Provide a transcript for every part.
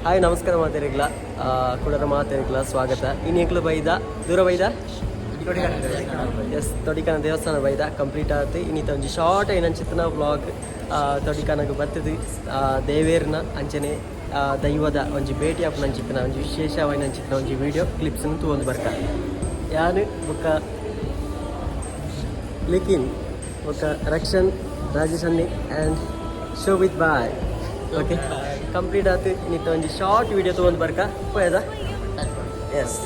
Hi, ನಮಸ್ಕಾರ ಮಾತೆರೆಗ್ಲ, ಕುಡರ ಮಾತೆರೆಗ್ಲ ಸ್ವಾಗತ. ಇನ್ನು ಎಂಕ್ಲು ಬೈದ ದೂರ ಬೈದ. ಎಸ್, ತೊಡಿಕನ ದೇವಸ್ಥಾನ ಬೈದ ಕಂಪ್ಲೀಟ್ ಆತು. ಇನ್ನಿತ ಒಂಜಿ ಶಾರ್ಟ್ ಏನಂಚಿತ್ತನ ವ್ಲಾಗ್. ತೊಡಿಕನಗ ಬತ್ತದು ದೇವೇರ್ನ ಅಂಚನೆ ದೈವದ ಒಂಜಿ ಭೇಟಿ ಆಪುನಂಚಿತ್ತಿನ ಒಂಜಿ ವಿಶೇಷವಾಯಿನಂಚಿತ್ತಿನ ಒಂಜಿ ವಿಡಿಯೋ ಕ್ಲಿಪ್ಸ್ ತೂವೊಂದು ಬರ್ಕ. ಯಾನು ಬೊಕ್ಕ ಲಿಖಿನ್ ಬೊಕ್ಕ ರಕ್ಷನ್, ರಾಜೇಶ್ ಅನ್ನಿ and Shobhith bye. Okay, complete ಆತು. ಇನ್ನಿತ್ತ ಒಂಜಿ ಶಾರ್ಟ್ ವಿಡಿಯೋ ತಗೊಂಡು ಬರ್ಕ ಪೋಯದ. ಎಸ್.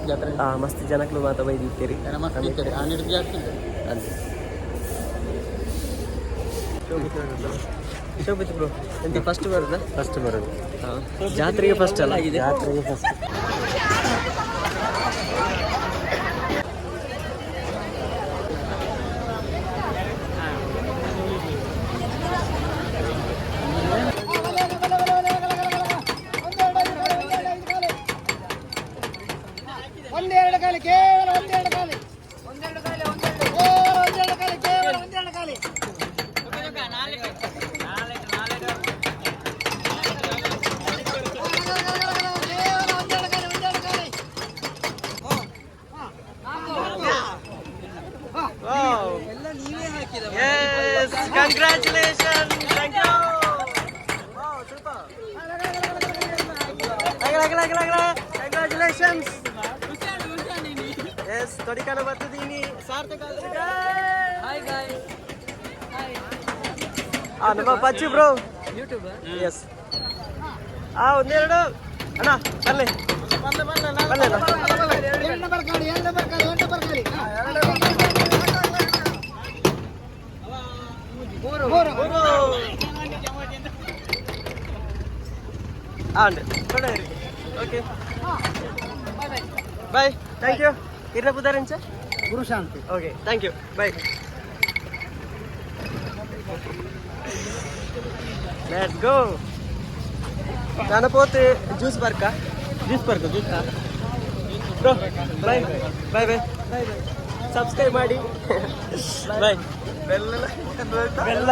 ಜಾತ್ರೆ. ಮಸ್ತ್ ಜನಕ್ಲು ಮಾತ ಬೈದಿತ್ತೀರಿ. ಜನ ಮಸ್ತ್ ಇದ್ದಾರೆ, ಆನಿಡ್ ಜಾಸ್ತಿ ಇದ್ದಾರೆ. ಅಂದೆ ಶೋಭಿತ್ ಬ್ರೋ, ಎಂತ ಫಸ್ಟ್ ಬರುದಾ? ಫಸ್ಟ್ ಬರೋದು. ಜಾತ್ರೆಗೆ ಫಸ್ಟ್ ಅಲ್ಲ? ಜಾತ್ರೆಗೆ ಫಸ್ಟ್. ಒಂದೆರಡು ಕಾಲಿ, ಕೇವಲ ಒಂದೆರಡು ಕಾಲಿ, ಒಂದೆರಡು ಕಾಲಿ, ಒಂದೆರಡು, ಕೇವಲ ಒಂದೆರಡು ಕಾಲಿ, ಕೇವಲ ಒಂದೆರಡು ಕಾಲಿ. ಕೇವಲ ಒಂದೆರಡು ಕಾಲಿ, ಒಂದೆರಡು ಕಾಲಿ. Yes, congratulations. Thank you. Wow, super. ಅಗಲ, ಅಗಲ, ಅಗಲ, ಅಗಲ. Congratulations. Yes, ತೊಡಿಕಾನ ಬರ್ತಿದ್ದೀನಿ ಸಾರ್ಥಕ. ಹಾಯ್ ಗಾಯ್. ಆ ನಮ್ಮ ಪಚ್ಚು ಬ್ರೋ. ಯೂಟ್ಯೂಬ್. ಎಸ್. ಒಂದೆರಡು ಅಣ್ಣ, ಬನ್ನಿ ಬನ್ನಿ ಅಣ್ಣ. ಎರಡು ನಂಬರ್ ಕಾಲಿ, ಎರಡು ನಂಬರ್ ಕಾಲಿ, ಎರಡು ನಂಬರ್ ಕಾಲಿ. ಮೂರು, ಮೂರು. ಉಂಟು ಓಕೆ, ಬಾಯ್, thank you. ಇರ್ನ ಪುದಾರಂಚ? Gurushanti. Okay, thank you, bye. Let's go. ನಾನು ಪೋತೆ ಜ್ಯೂಸ್ ಬರ್ಕ, ಜ್ಯೂಸ್ ಬರ್ಕ, juice. Bro, bye bye bye bye. Subscribe ಮಾಡಿ, ಬಾಯ್. ಬೆಲ್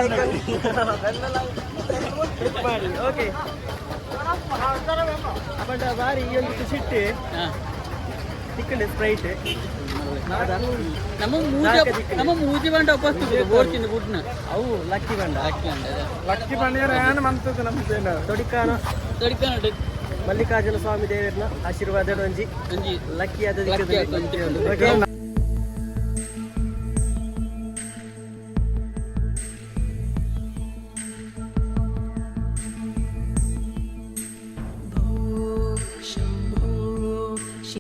ಐಕನ್ ಕ್ಲಿಕ್ ಮಾಡಿ. ಓಕೆ, ಬಟ್ ಬಾರಿ ಈ ಒಂದು ಖುಷಿಟ್ಟು ತಿಕ್ಕಂಡೆ ಸ್ಪ್ರೈಟ್. ನಮ್ಮ ಮೂಜಿ, ನಮ್ಮ ಮೂಜಿ ಬಂಡ ಉಪಸ್ಥಿತ ಬೋರ್ಚಿನ ಗುಡ್ನ. ಅವು ಲಕ್ಕಿ ಬಂಡ. ಲಕ್ಕಿ ಬಂಡ. ಲಕ್ಕಿ ಬಂಡಿಯರ ಏನು ಮಂತದ ನಮ್ದೇನು. ತೊಡಿಕಾನ. ತೊಡಿಕಾನ. ಮಲ್ಲಿಕಾರ್ಜುನ ಸ್ವಾಮಿ ದೇವರನ ಆಶೀರ್ವಾದ ಒಂಜಿ ಒಂಜಿ ಲಕ್ಕಿ ಆದ. ಲಕ್ಕಿ ಆದ ಒಂಜಿ. ಓಕೆ.